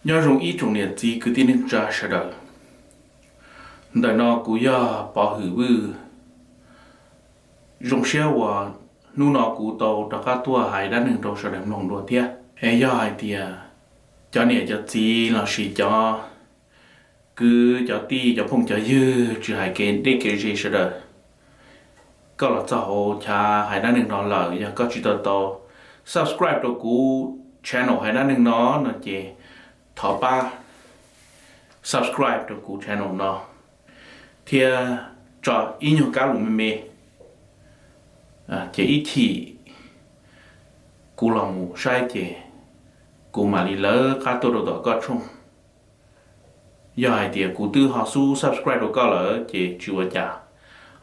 Nyob zoo ib tsoom niam txiv kwv tij neej tsa sawv daws. Ntawm no kuv yog Pov Hwm Vwj. Zoo siab uas hnub no kuv tau rov qab tuaj hais dab neeg rau sawv daws mloog dua thiab. Es yog hais tias cov niam cov txiv lossis cov kwv cov tij cov phooj cov ywg tsis hais kev deb kev ze sawv daws, koj los txog hauv chav hais dab neeg no lawm, yog koj tsis tau tau subscribe rau kuv channel hais dab neeg no no ces thov pab subscribe rau kuv channel no thiab tso ib nyuag kab lus me me, ces ib chim kuv los mus saib ces kuv mam li lawv qab tuaj rau tom koj tshooj. Yog hais tias kuv twb ho xub subscribe rau koj lawm ces tsis ua cas,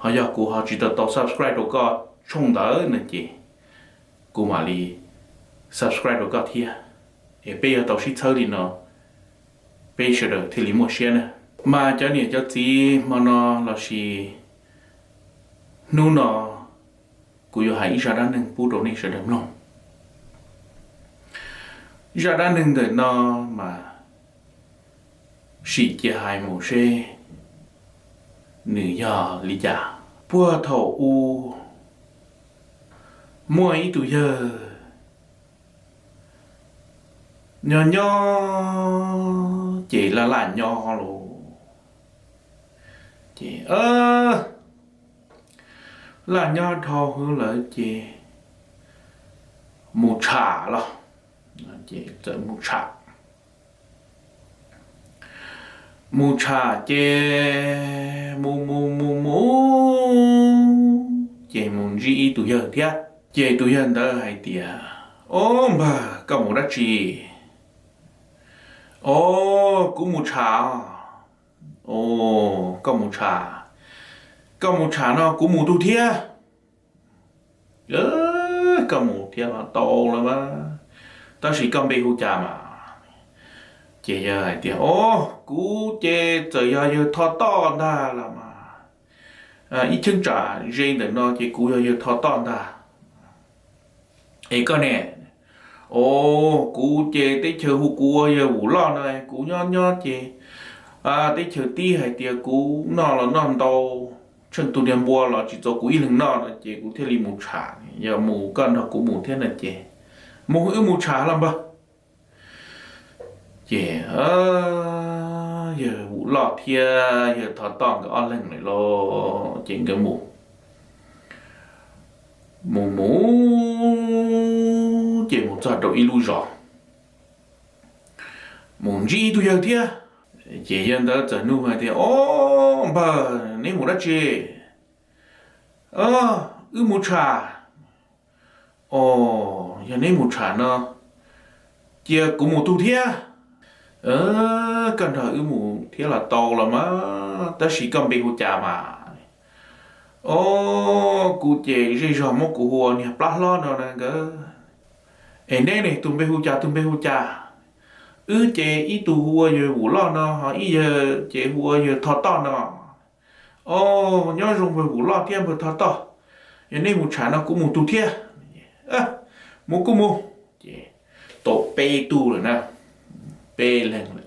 ho yog kuv ho tsis tau tau subscribe rau koj tshooj ntawd no ces kuv mam li subscribe rau koj thiab. Es peb yuav tau sib txhawb li no, peb sawv daws thiaj li muaj siab na. Mas cov niam cov txiv, hmo no lossis hnub no kuv yuav hais ib zaj dab neeg pub rau nej sawv daws mloog. Zaj dab neeg ntawm no mas sim cia hais mus seb nws yog li cas. Puag thaum ub muaj ib tug yawg nyob nyob ces laj laj nyob lauj. Ces laj nyob dhau hwv lawm ces mus tsham los, ces txawm mus tsham. Mus tsham ces mus mus mus mus ces mus ntsib ib tug yawg thiab. Ces tus yawg ntawd hais tias, Ob npawg, koj mus dab tsi? Os, kuv mus tsham. Os, koj mus tsham, koj mus tsham no kuv mus tug thiab. Koj mus thiab los tau los mas, tab sis koj npe hu cas mas? Ces yawg hais tias, Os, kuv ces txawm yog yawg Thoj Toj ntag los mas, ib cheeb tsam ze ntawm no ces kuv yog yawg Thoj Toj ntag. Es koj ne? Os, kuv ces teb chaws hu kuv ua yawg Vum Loj no, kuv nyob nyob ces teb chaws tib hais tias kuv noj los noj ntau, tsheej tus niag npua los tsis txaus kuv ib leeg noj no ces kuv thiaj li mus tsham. Yog mus koj nrog kuv mus thiab no ces mus, wb mus tsham los npawg. Ces yawg Vum Loj thiab yawg Thoj Toj nkawd ob leeg lawm lauj, ces nkawd mus mus mus ces mus txog rau ib lub zos, mus ntsib ib tug yawg thiab. Ces yawg ntawd txawm nug hais tias, Ob npawg, neb mus dab tsi? Wb mus tsham. Os, yog neb mus tsham no cia kuv mus tug thiab. Koj nrog wb mus thiab los tau los mas, tab sis koj npe hu cas mas? Os, kuv ces zej zog muab kuv hu ua niag Plab Hlob no na nkawd. Es neb ne, tus npe hu cas, tus npe hu cas? Wb ces ib tug hu ua yawg Vum Loj no, ho ib yawg ces hu ua yawg Thoj Toj no. Os, nyob zoo npawg Vum Loj thiab npawg Thoj Toj, yog nej mus tsham no kuv mus tug thiab. Mus kuj mus. Ces tau peb tug lawm na, peb leeg lawm.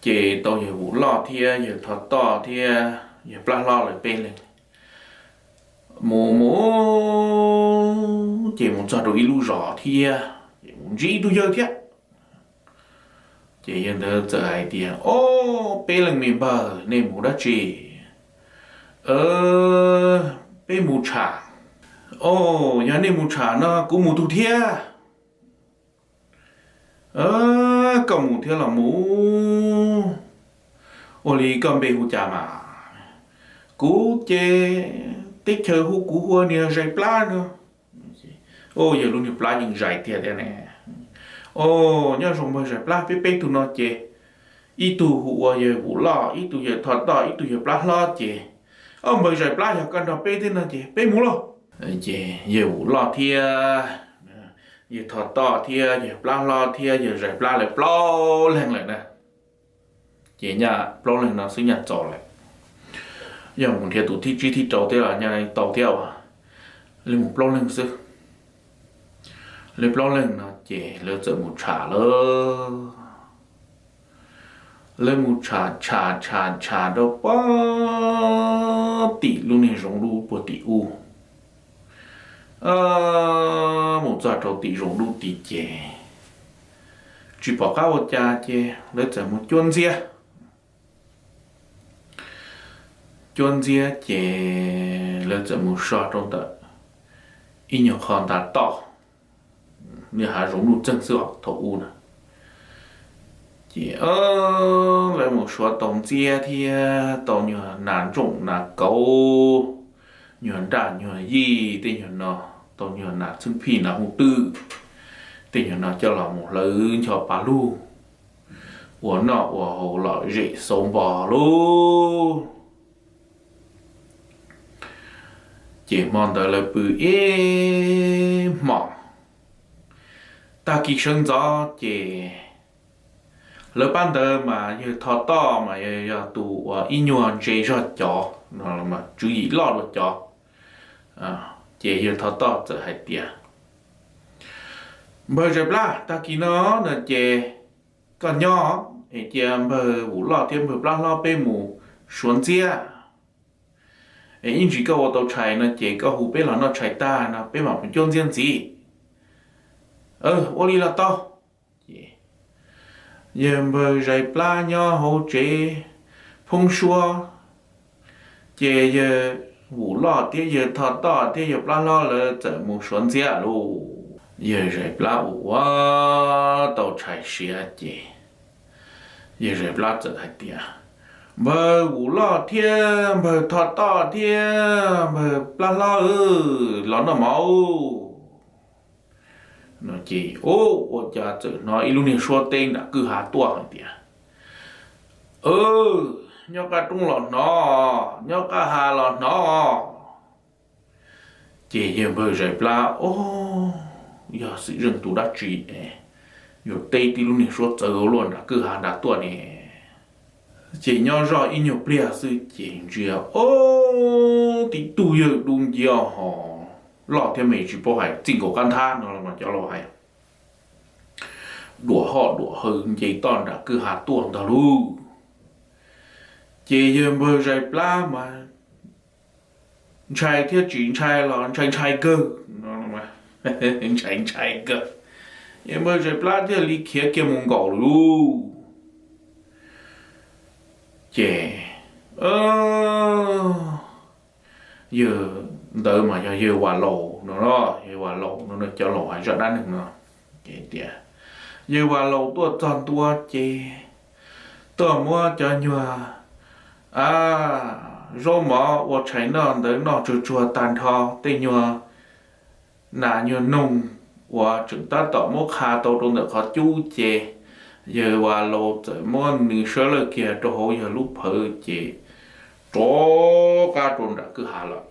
Ces tau yawg Vum Loj thiab yawg Thoj Toj thiab yawg Plab Hlob lawv peb leeg mus mus ces mus txog rau ib lub zos thiab, ces mus ntsib ib tug yawg thiab. Ces yawg ntawd txawm hais tias, Ob, peb leeg me npawg, nej mus dab tsi? Peb mus tsham. Os, yog nej mus tsham no kuv mus tug thiab. Koj mus thiab los mus. Ua li koj npe hu cas mas? Kuv ces teb chaws hu kuv hu ua niag Zais Plab no. Os, yog lub niag plab yeej zais tiag tiag ne. Os, nyob zoo npawg Zais Plab, peb peb tug no ces ib tug hu ua yawg Vum Loj, ib tug yawg Thoj Toj, ib tug yawg Plab Hlob ces, ob, npawg Zais Plab yog koj nrog peb thiab no ces peb mus lauj. Ces yawg Vum Loj thiab yawg Thoj Toj thiab yawg Plab Hlob thiab yawg Zais Plab lawv plaub leeg lawm na. Ces nyaj plaub leeg no xwb nyaj txaus lawm. Yog mus nrhiav tus thib tsib thib rau thiab los nyaj tau thiab as. Lawv mus plaub leeg xwb. Lawv plaub leeg no ces lawv txawm mus tsham lawm. Lawv mus tsham tsham tsham tsham rau pog tim lub niag zoov dub puag tim ub, mus txog rau tim zoov dub tid ces tsis pom qab ua cas ces lawv txawm mus cuab ntxiab. Cuab ntxiab ces lawv txawm mus so rau ntawm ib nyuag qho ntav toj, niag hav zoov nuj txeeg xwb os thaum ub na. Ces lawv mus suav tau ntxiab thiab tau nyuag nas ntsooj nas kauv, nyuag nraj nyuag yij tej nyuag no, tau nyuag nas txheeb phij nas hooj twm, tej nyuag no coj los mus hlawv ncho pa lug ua noj ua haus lom zem xauv npo lauj. Ces hmo ntawd lawv pw ib hmos, tag kis sawv ntxov ces lawv pab ntawd mas yawg Thoj Toj mas yog tus uas ib nyuag ntse zog cov, tswv yim loj dua cov. Ces yawg Thoj Toj txawm hais tias, Npawg Zais Plab, tag kis no no ces koj nyob es cia npawg Vum Loj thiab npawg Plab Hlob peb mus suav ntxiab. Es ib ntsis koj ua tau tshais no ces koj hu peb los noj tshais tag no peb mam mus cuab ntxiab ntxiv. Ua li los tau. Ces yawg npawg Zais Plab nyob hauv tsev phoob suab, ces yawg Vum Loj thiab yawg Thoj Toj thiab yawg Plab Hlob lawv txawm mus suav ntxiab lauj. Yawg Zais Plab ua ua tau tshais siav ces yawg Zais Plab txawm hais tias, Npawg Vum Loj thiab npawg Thoj Toj thiab npawg Plab Hlob, los noj mov. No ces ua cas txawm hnov ib lub niag suab teb nram kwj ha tuaj hais tias, Nyob qab roob los hnov, nyob qab ha los hnov. Ces yawg npawg Zais Plab, o, yog xwm zeej tus dab tsi es yuav teb tib lub niag suab txawv ua luaj nram kwj ha nram tuaj ne? Ces nyob zoj ib nyuag pliag xwb ces ntsia, o, tib tug yawg dub nciab ho loj thiab me tsis paub hais txij nkaus qab nthab no los cov laus hais, duam hoj duam hawv nce toj nram kwj ha tuaj ntag lauj. Ces yawg npawg Zais Plab mas ntshai thiab tsis ntshai los ntshai ntshai kawg, ntshai ntshai kawg. Yawg npawg Zais Plab thiaj li khiav kiag mus nkaum lauj. Ces yawg ntawd mas yog yawg Vas Laus no, yawg Vas Laus no cov laus hais zaj dab neeg no. Ces tias yawg Vas Laus tuaj txog ntua ces tuaj muab cov nyuag zaub mov ua tshais noj ntawd noj tsuag tsuag tag nrho, tej nyuag nas nyuag noog uas tseem tab tom muab qha tau rau ntawm qhov cub ces yawg Vas Laus txawm muab nws sawv lawj kiag rau hauv yawg lub phawv ces rov qab rau nram kwj ha lawm.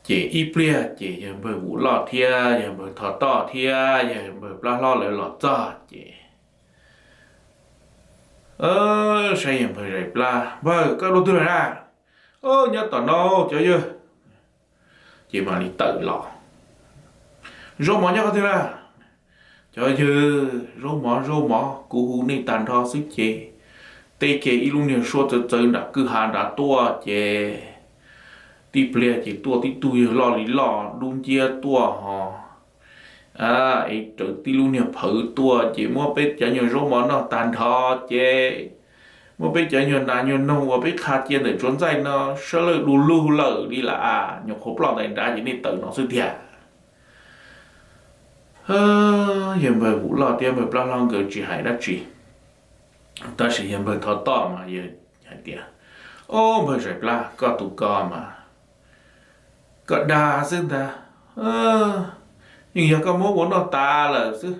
Ces ib pliag ces yawg npawg Vum Loj thiab yawg npawg Thov Toj thiab yawg npawg Plab Hlob lawv los txog ces saib yawg npawg Zais Plab, Npawg, koj dua twg lawm na? Nyob tom no cov yawg. Ces mam li tawm los, Zaub mov nyob qhov twg na? Cov yawg, zaub mov zaub mov, kuv hu nej tag nrho xwb ces teb kiag ib lub niag suab txawv txawv nram kwj ha nrad tuaj ces tib pliag ces tuaj tib tug yawg loj li loj dub nciab tuaj ho es raws tib lub niag phawv tuaj ces muab peb cov nyuag zaub mov noj tag nrho ces muab peb cov nyuag nas nyuag noog uas peb qha cia ntawm tsuav ntxaij no sawv lawj du lug lawm li lawm, nyuam qhuav ploj ntais nrad ces nej tawm no xwb tiag. Yawg npawg Vum Loj thiab npawg Plab Hlob nkawd tsis hais dab tsi, tab sis yawg npawg Thov Toj mas yawg hais tias, Ob, npawg Zais Plab, koj tus ko mas koj dag xwb ntag, yeej yog koj muab ua noj tas lawm xwb,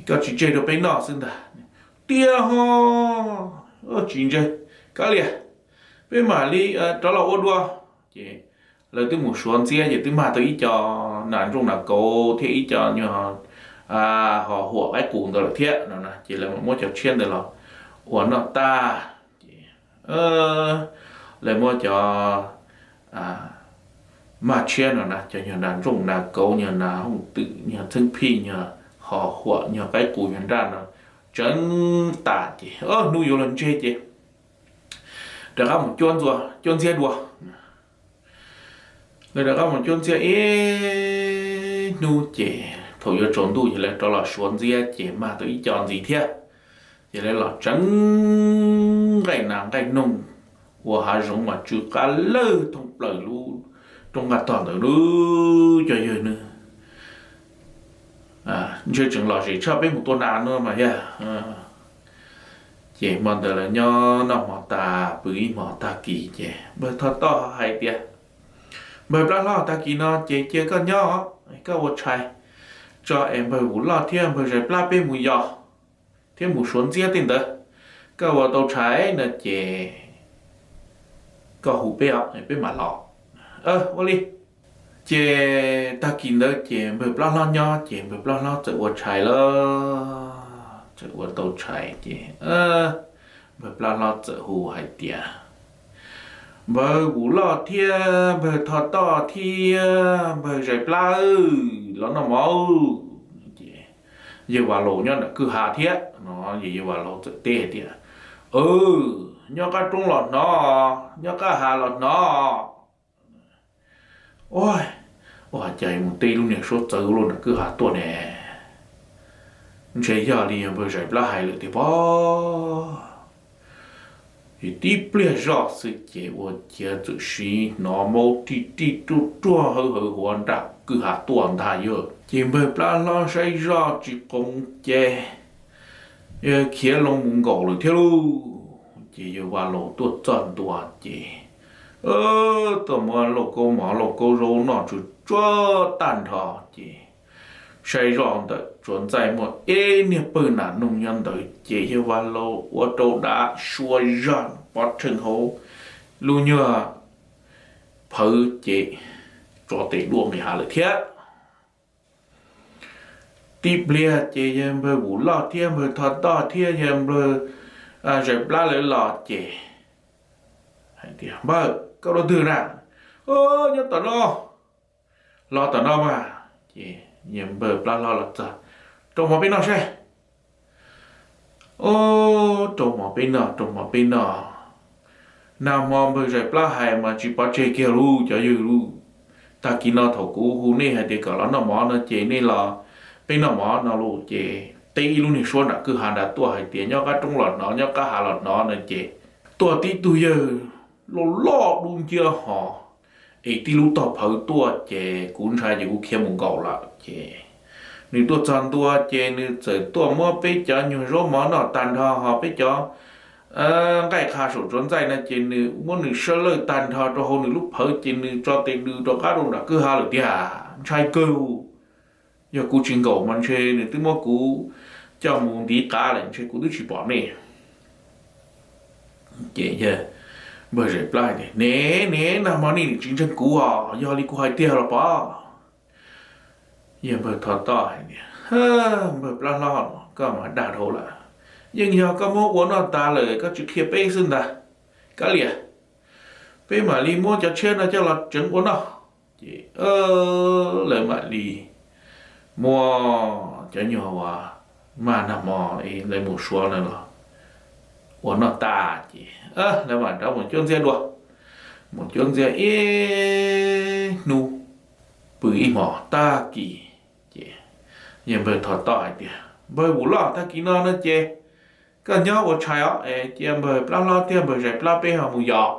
koj tsis tseg rau peb noj xwb ntag. Tiag ho, tsis ntse, kav liam, peb mam li rov los ua dua. Ces lawv twb mus suav ntxiab ces twb mag tau ib co nas ntsooj nas kauv thiab ib co nyuag ho huam qaib qus ntawd lawm thiab no, ces lawv mam muab cov tshiab ntawd los ua noj tag ces lawv muab cov mag tshiab no na, cov nyuag nas ntsooj nas kauv, nyuag nas hooj twm, nyuag txheeb phij, nyuag qhov huam nyuag qaib qus nyuag nraj no tseev tas ces hnub yuav luag ntseg ces rov qab mus cuab ntxiab dua. Lawv rov qab mus cuab ntxiab ib hnub ces thaum yuav tsaus ntuj ces lawv rov los suav ntxiab ces mag tau ib co ntxiv thiab. Ces lawv los tseev nqaij nas nqaij noog ua hav zoov mas tsw qab lawg thoob plaws lub roob nqaj tog ntawd lub cov yawg nws ntshe tseem lom zem tshaj peb mus tua nas no mas yog. Ces hmo ntawd lawv nyob noj hmo tas pw ib hmos tag kis ces npawg Thoj Toj hais tias, Npawg Plab Hlob, tag kis no ces cia koj nyob, koj ua tshais tso es npawg Vus Loj thiab npawg Zais Plab peb mus yos thiab mus suav ntxiab tej ntawd. Koj ua tau tshais no ces koj hu peb os, peb mam los. Ua li. Ces tag kis ntawd ces npawg Plab Hlob nyob ces npawg Plab Hlob txawm ua tshais lawm, txawm ua tau tshais ces npawg Plab Hlob txawm hu hais tias, Npawg Vus Loj thiab npawg Thoj Toj thiab npawg Zais Plab, los noj mov. Ces yawg Vas Laus nyob nram kwj ha thiab no, yawg Vas Laus txawm teb hais tias, Nyob qab roob los hnov, nyob qab hav los hnov. Ua cas mus teb lub niag suab txawv luaj nram kwj ha tuaj ne? Ntshe yog li yawg npawg Zais Plab hais lawm tiag pob. Tib pliag zoj xwb ces ua ciav txawm siv hnov maub rij rij ruaj ruaj hawv hawv huav nram kwj ha tuaj ntag yawg. Ces npawg Plab Hlob saib zoj tsis qoos ces khiav loo mus nkaum lawm thiab lauj. Ces yawg Vas Laus tuaj txog ntua ces tuaj muab lauj kaub mov lauj kaub zaub noj tsuag tsuag tag nrho ces saib zoj ntawm tsuav ntxaij muaj ib niag pawg nas noog nyob ntawd ces yawg Vas Laus ua rau dav sua zog pov tsheej hauv lub nyuag phawv ces tso tes dua nqis hav lawm thiab. Tib pliag ces yawg npawg Vus Loj thiab npawg Thoj Toj thiab yawg npawg Zais Plab lawv los ces hais tias, Npawg, koj dua twg na? Nyob tom no, los tom no mas. Ces yawg npawg Plab Hlob los txog, Rau mov peb noj seb. Rau mov peb noj, rau mov peb noj. Nag hmo npawg Zais Plab hais mas tsis pov tseg kiag lauj cov yawg lauj. Tag kis no thaum kuv hu nej hais tias kom los noj mov no ces nej los, peb noj mov no lauj. Ces teb ib lub niag suab nram kwj ha nrad tuaj hais tias, Nyob qab roob los hnov, nyob qab hav los hnov no ces tuaj tib tug yawg loj loj dub nciab ho es tib lub tog phawv tuaj ces kuv ntshai ces kuv khiav mus nkaum lawm ces nws tuaj txog ntua ces nws txawm tuaj muab peb cov nyuag zaub mov noj tag nrho ho peb cov nqaij qha saum tsuav ntxaij no ces nws muab nws sawb lawj tag nrho rau hauv nws lub phawv ces nws tso tes dws rov qab rau nram kwj ha lawm tiag. Ntshai kawg, yog kuv tsis nkaum mas ntshe nws twb muab kuv coj mus ntiv qav lawm, ntshe kuv twb tsis pom nej. Ces yawg npawg Zais Plab hais tias, Ne, ne, nag hmo nej nim tsis ntseeg kuv os, yog li kuv hais tiag los pom? Yawg npawg Thoj Toj hais tias, Npawg Plab Hlob, koj mas dag dhau lawm. Yeej yog koj muab ua noj tas lawm koj tsis qhia peb xwb ntag. Kav liam, peb mam li muab cov tshiab no coj los tseev ua noj. Ces lawv mam li muab cov nyuag uas mag nag hmo lawv mus suav no los ua noj tas ces lawv mam rov mus cuab ntxiab dua. Mus cuab ntxiab ib hnub, pw ib hmos tag kis ces yawg npawg Thoj Toj hais tias, Npawg Vus Loj, tag kis no no ces koj nyob ua tshais os, es cia npawg Plab Hlob thiab npawg Zais Plab peb ho mus yos.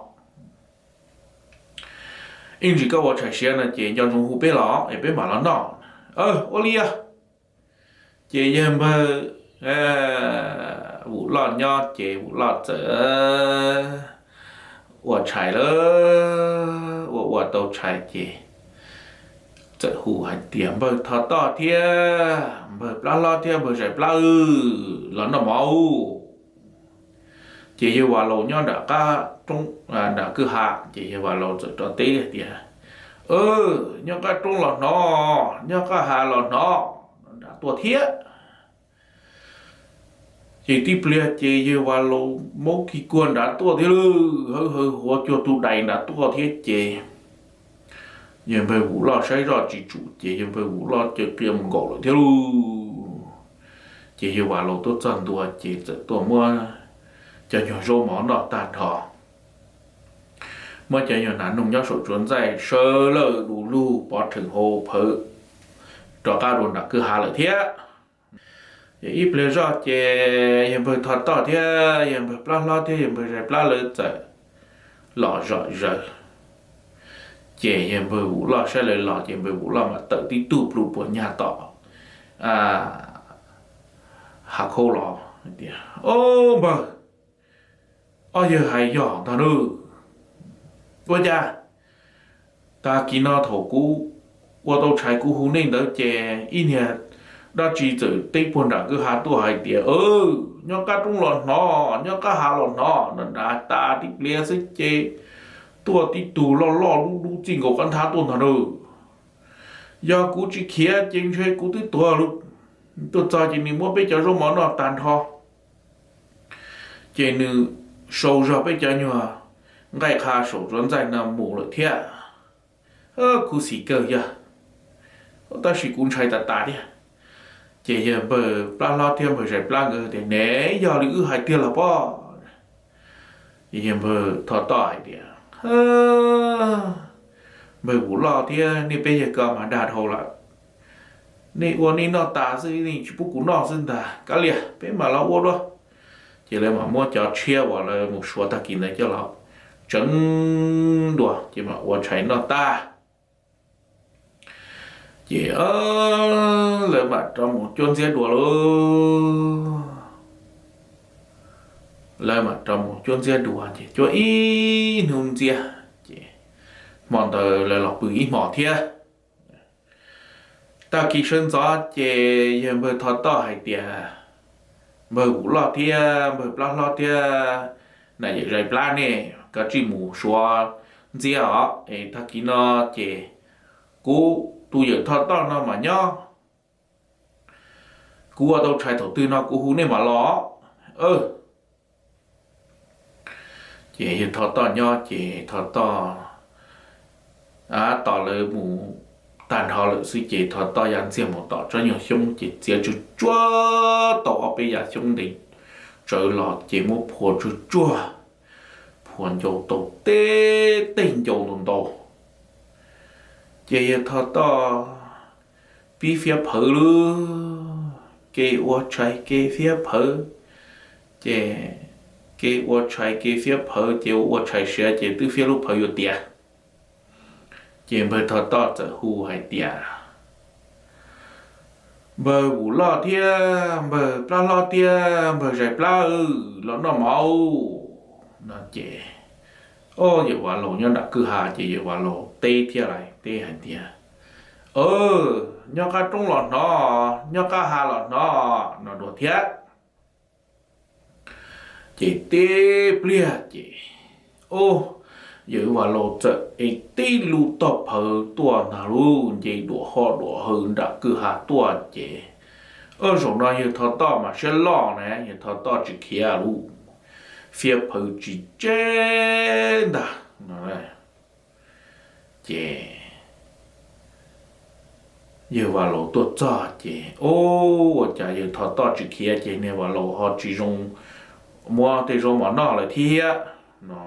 Ib ntsis koj ua tshais siav no ces nco ntsoov hu peb los es peb mam los noj. Ua li os. Ces yawg npawg Vus Loj nyob ces Vus Loj txawm ua tshais lawm, ua ua tau tshais ces txawm hu hais tias, Npawg Thoj Toj thiab npawg Plab Hlob thiab npawg Zais Plab, los noj mov. Ces yawg Vas Laus nyob nram qab roob, nram kwj ha, ces yawg Vas Laus txawm rov teb hais tias, Nyob qab roob los hnov, nyob qab ha los hnov, nram tuaj thiab. Ces tib pliag ces yawg Vas Laus maub kis kuag nrad tuaj thiab lauj, hawv hawv huav cuag tus dais nrad tuaj thiab ces yawg npawg Vus Loj saib zoj tsis tsum ces yawg npawg Vus Loj caw qia mus nkaum lawm thiab lauj. Ces yawg Vas Laus tuaj txog ntua ces txawm tuaj muab cov nyuag zaub mov noj tag nrho, muab cov nyuag nas noog nyob saum tsuav ntxaij sawv lawj du lug pov rhees hauv phawv rov qab dua nram kwj ha lawm thiab. Ces ib pliag zoj ces yawg npawg Thoj Toj thiab yawg npawg Plab Hlob thiab yawg npawg Zais Plab lawv txawm los zom zaws. Ces yawg npawg Vus Loj saib lawv los ces npawg Vus Loj mam tawm tib tug plhu puas nyag tom hav khaub los tias, Ob npawg, ob yawg hais yog ntag nawb. Ua cas tag kis no thaum kuv ua tau tshais kuv hu nej ntawd ces ib niag dab tsi txawm teb puag nram kwj ha tuaj hais tias, Nyob qab roob los hnov, nyob qab ha los hnov, no nrad tas tib pliag xwb ces tuaj tib tug loj loj dub dub txij nkaus qab nthab tuaj ntag nawb. Yog kuv tsis khiav ces ntshe kuv twb tuag lawm. Tuaj txog ces nws muab peb cov zaub mov noj tag nrho, ces nws sau zog peb cov nyuag nqaij qha saum tsuav ntxaij no mus lawm thiab. Khuv xim kawg yog, tab sis kuv ntshai tas tas thiab. Ces yawg npawg Plab Hlob thiab npawg Zais Plab nkawd tias, Ne, yog li wb hais tiag los pob? Yawg npawg Thoj Toj hais tias, Npawg Vus Loj thiab nej peb yawg ko mas dag dhau lawm. Nej ua nej noj tas xwb, nej tsis pub kuv noj xwb ntag. Kav liam, peb mam los ua dua. Ces lawv mam muab cov tshiab uas lawv mus suav tag kis ntawd coj los tseev dua ces mam ua tshais noj tag. Ces lawv mam rov mus cuab ntxiab dua lauj. Lawv mam rov mus cuab ntxiab dua ces cuab ib hnub ntxiab ces hmo ntawd lawv los pw ib hmos thiab. Tag kis sawv ntxov ces yawg npawg Thoj Toj hais tias, Npawg Vus Loj thiab npawg Plab Hlob thiab na yawm Zais Plab, nej kav tsij mus suav ntxiab os es tag kis no ces kuv tus yawm Thoj Toj no mas nyob, kuv ua tau tshais thaum twg no kuv hu nej mam los. Ces yawg Thoj Toj nyob ces Thoj Toj, tos lawv mus tag nrho lawm xwb ces Thoj Toj ya ntxiag mus tom tsob nyuag xyoob ces txiav tsuag tsuag tau ob peb yav xyoob ntev tsawv los ces muab phua tsuag tsuag, phua ncau tau tej tej ncau ntau ntau. Ces yawg Thoj Toj pib fiab phawv lauj, kev ua tshais kev fiab phawv, ces kev ua tshais kev fiab phawv ces ua tshais siav ces twb fiab lub phawv yuav tiav. Ces npawg Thoj Toj txawm hu hais tias, Npawg Vus Loj thiab npawg Plab Hlob thiab npawg Zais Plab, los noj mov no ces, o, yawg Vas Laus nyob nram kwj ha ces yawg Vas Laus teb thiab lais teb hais tias, Nyob qab roob los hnov, nyob qab ha los hnov no dua thiab. Ces tib pliag ces, o, yawg Vas Laus txawm ev tib lub tog phawv tuaj ntag lauj, nce duam hoj duam hawv nram kwj ha tuaj ces, o, zaum no yawg Thoj Toj mas siab loj na, yawg Thoj Toj tsis khiav lauj, fiab phawv tsis tseb ntag no. Ces yawg Vas Laus tuaj txog ces, o, ua cas yawg Thoj Toj tsis khiav ces niag Vas Laus ho tsis zoo muab tej zaub mov noj lawm thiab no.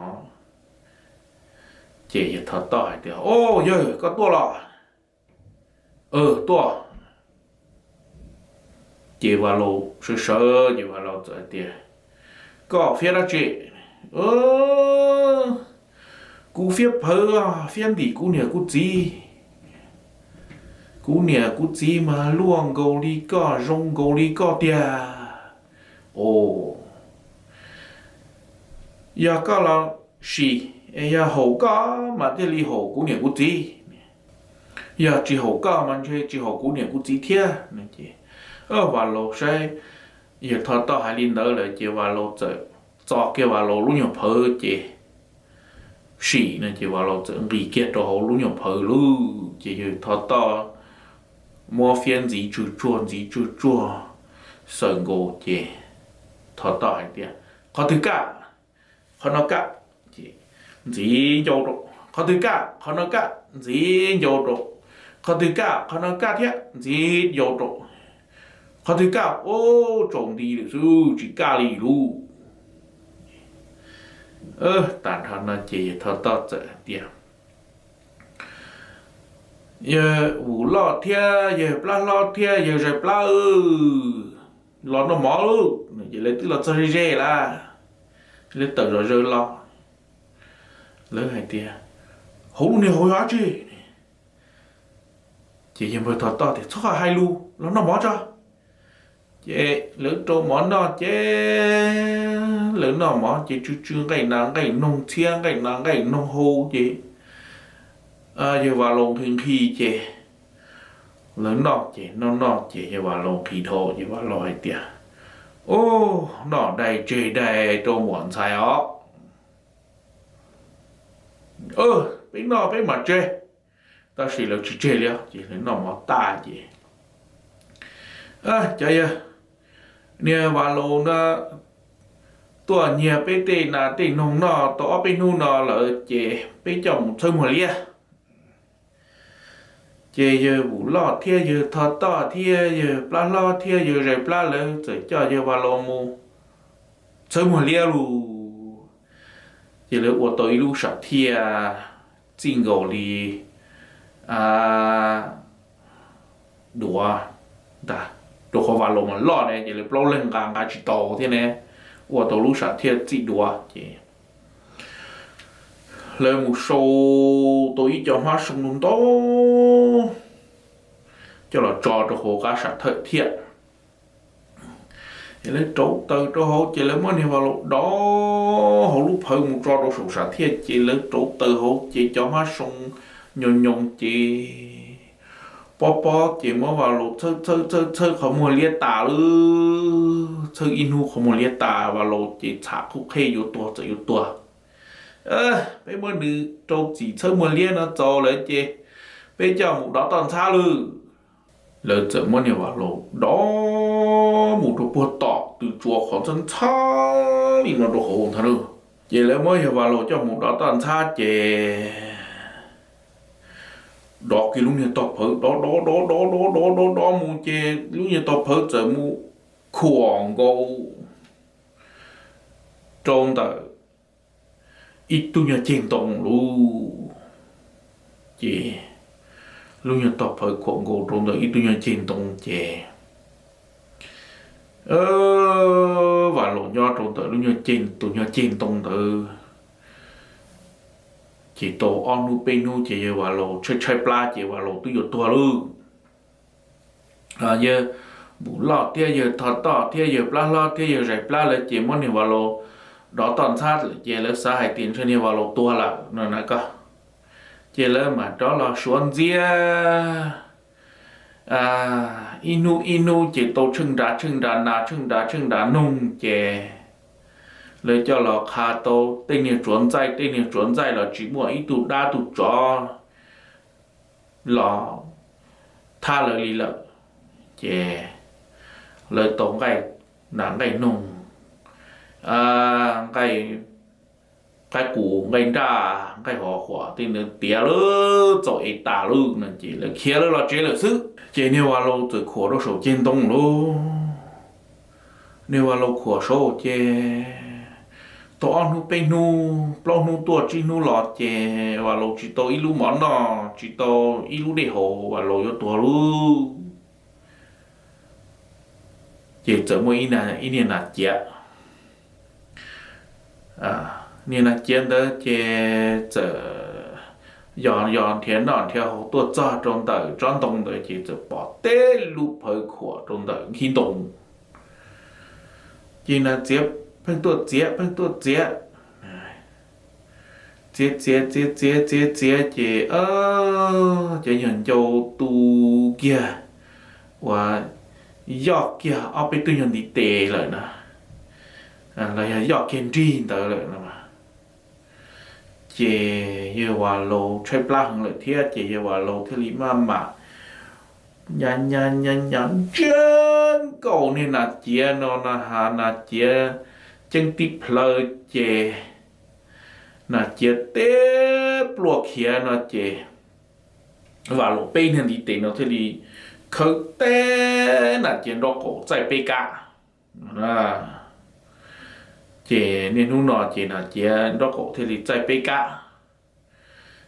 Ces yawg Thoj Toj hais tias, O, yawg, koj tuaj los? Tuaj. Ces Vas Laus sawv sawv ces Vas Laus txawm hais tias, Koj fiab dab tsi? Kuv fiab phawv, fiab ntim kuv niam kuv txiv. Kuv niam kuv txiv mas luaj nkaus li koj, zoo nkaus li koj tiag. O, yog koj los sim, yog haum koj mas thiaj li haum kuv niam kuv txiv, yog tsis haum koj mas ntshe tsis haum kuv niam kuv txiv thiab. Ces Vas Laus saib yawg Thoj Toj hais li ntawd lawm ces Vas Laus txawm txo kiag Vas Laus lub nyuag phawv ces sim no ces Vas Laus txawm nqis kiag rau hauv lub nyuag phawv lauj. Ces yawg Thoj Toj muab fiab ntxiv tsug tsuag ntxiv tsug tsuag xawm nkaus ces Thoj Toj hais tias, Qhov twg kaj, qhov no kaj, ntxiv ncau rau. Qhov twg kaj, qhov no kaj, ntxiv ncau rau. Qhov twg kaj, qhov no kaj thiab, ntxiv ncau rau. Qhov twg kaj, ub, tsaus nti lawm xwb, tsis kaj li lub. Tag nrho no ces yawg Thoj Toj txawm hais tias, yawg Vus Loj thiab yawg Plab Hlob thiab yawg Zais Plab, los noj mov lauj. Ces lawv twb los txog ze ze lawm, lawv tawm zom zaws los. Lawv hais tias, hauv lub niag hauv yog dab tsi? Ces yawg npawg Thoj Toj tias, txhob hais lus, los noj mov tso. Ces lawv rau mov noj ces lawv noj mov ces tsw tsw nqaij nas nqaij noog, txhiab nqaij nas nqaij noog hau ces yawg Vas Laus nqhis nqhis ces lawv noj ces noj noj ces yawg Vas Laus nqhis dhau ces Vas Laus hais tias, ub, noj dai tseg dai rau muam ntxhais os. Peb noj peb mam tseg. Tab sis lawv tsis tseg li os, ces lawv noj mov tag ces cov yawg, niag Vas Laus no tuaj nyiag peb tej nas tej noog noj tau ob peb hnub no lawm ces peb coj mus txhawb muag liab. Ces yawg Vus Loj thiab yawg Thoj Toj thiab yawg Plab Hlob thiab yawg Zais Plab lawv txawm coj yawg Vas Laus mus txhawb muag liab lauj. Ces lawv ua tau ib lub sam thiaj txij nkaus li duav ntag, rau qhov Vas Laus mas loj ne ces lawv plaub leeg nqa nqa tsis tau thiab ne, ua tau lub sam thiaj txij duav ces lawv mus sau tau ib co hmab soo ntau ntau coj los tso rau hauv qab sam thawj thiaj. Ces lawv rauv taws rau hauv ces lawv muab niag Vas Laus dov hauv lub phawv mus tso rau saum sam thiaj ces lawv rauv taws hauv ces cov hmab soo nyoos nyoos ces pob pob ces muab Vas Laus txhawb txhawb txhawb txhawb qhov muag liab tas lauj. Txhawb ib hnub qhov muag liab tas, Vas Laus ces txham qub qheb yuav tuag txawm yuav tuag. Peb muab nws rau txim txhawb muag liab no txaus lawm ces peb coj mus dov toj ntxhab lauj. Lawv txawm muab niag Vas Laus dov mus rau puag tom tw tsua qhov ntxhab ntxhab li no rau hauv ntag lauj. Ces lawv muab yawg Vas Laus coj mus dov toj ntxhab ces dov kiag lub niag tog phawv, dov dov dov dov dov dov dov dov mus ces lub niag tog phawv txawm mus khuam nkaus rau ntawm ib tug nyuag ceg ntoo lauj. Ces lub nyuag tog phawv khuam nkaus rau ntawm ib tug nyuag ceg ntoo ces Vas Laus nyob rau ntawm lub nyuag ceg, tus nyuag ceg ntoo ntawd ces tau ob hnub peb hnub ces yawg Vas Laus tshaib tshaib plab ces Vas Laus twb yuav tuag lauj. Yawg Npum Loj thiab yawg Thoj Toj thiab yawg Plab Hlob thiab yawg Zais Plab lawv ces muab niag Vas Laus dov toj ntxhab lawm ces lawv xav hais tias ntshe niag Vas Laus tuag lawm no na ko. Ces lawv mam rov los suav ntxiab ib hnub ib hnub ces tau tsheej nra tsheej nra nas tsheej nra tsheej nra noog ces lawv coj los qha tau tej niag tsuav ntxaij, tej niag tsuav ntxaij los tsis muaj ib tug dab tug tsov los thab lawv li lawm. Ces lawv tau nqaij nas nqaij noog, nqaij qaib qus nqaij nraj nqaij hov huam tej ntawd tiav lawm txaus es tas lawm no ces lawv khiav lawv los tsev lawm xwb. Ces niag Vas Laus txawm khuam rau saum ceg ntoo lauj. Niag Vas Laus khuam saud ces tau ob hnub peb hnub plaub hnub tuaj tsib hnub los ces Vas Laus tsis tau ib lub mov noj tsis tau ib lub dej haus, Vas Laus yuav tuag lauj. Ces txawm muaj ib niag nas ciav, niag nas ciav ntawd ces txawm yog yog nrhiav noj nrhiav haus tuaj txog rau ntawm tsob ntoo ntawd ces txawm pom teb lub phawv khuam rau ntawm nkhib ntoo. Ces nas ciav pheej tuaj txiav pheej tuaj txiav, txiav txiav txiav txiav txiav txiav ces cov nyuag ncau tu kiag uas yoj kiag ob peb tug nyuag ntiv tes lawm na, los yog yoj kiag nrig ntawd lawm no. Ces yawg Vas Laus tshaib plab heev lawm thiab ces yawg Vas Laus thiaj li maj mam nyas nyas nyas nyas ntsiag nkaus niag nas ciav no na has nas ciav ceeb tib plhaw ces nas ciav teb pluaj khiav no ces Vas Laus peb niag ntiv tes no thiaj li khawb teb nas ciav nraub qaum txaij peb kab. Ces niaj hnub no ces nas ciav nraub qaum thiaj li txaij peb kab.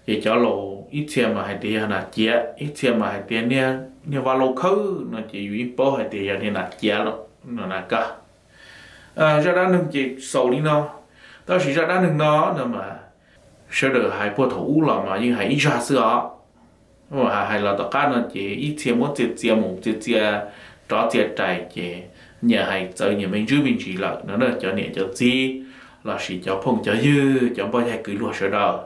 Ces cov laus ib txhia mas hais tias yog nas ciav, ib txhia mas hais tias niag vaj laug khawb no ces yus yeej paub hais tias yog niag nas ciav lawm no na kab. Zaj dab neeg ces xaus li no, tab sis zaj dab neeg no no mas sawv daws hais puag thaum ub los mas yeej hais ib zaj xwb os. Hais los tom qab no ces ib txhia muab txia txia mus txia txia rov txia rais ces nyias hais txawv nyias me ntsis me ntsis lawm no na cov niam cov txiv lossis cov phooj cov ywg cov npoj yaig kwv luag sawv daws.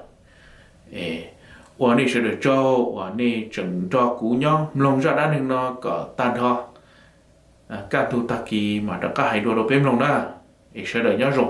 Ua nej sawv daws tsaug uas nej tseem nrog kuv nyob mloog zaj dab neeg no kom tag nrho. Kaj ntug tag kis mam rov qab hais dua rau peb mloog na. Es sawv daws nyob zoo.